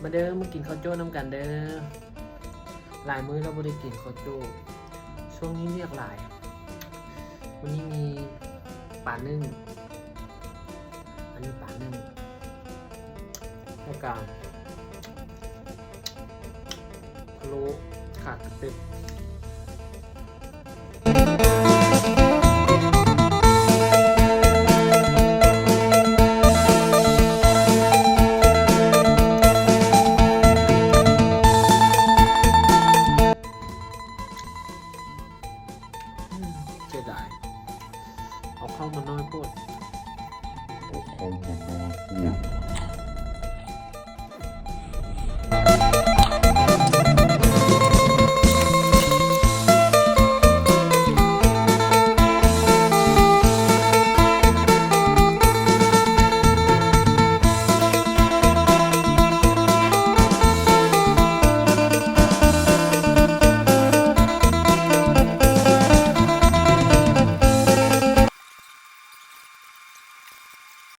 ມາເດີ ມາກິນເຂົ້າໂຈ້ນຳກັນເດີ. ຫຼາຍມື້ແລ້ວບໍ່ໄດ້ກິນເຂົ້າໂຈ້ ຊ່ວງນີ້ວຽກຫຼາຍ. ມື້ນີ້ມີປາໜຶ້ງ ອັນນີ້ປາໜຶ້ງ ແລ້ວກະ ພະໂລ້ຂາກະເຕັບ. ເ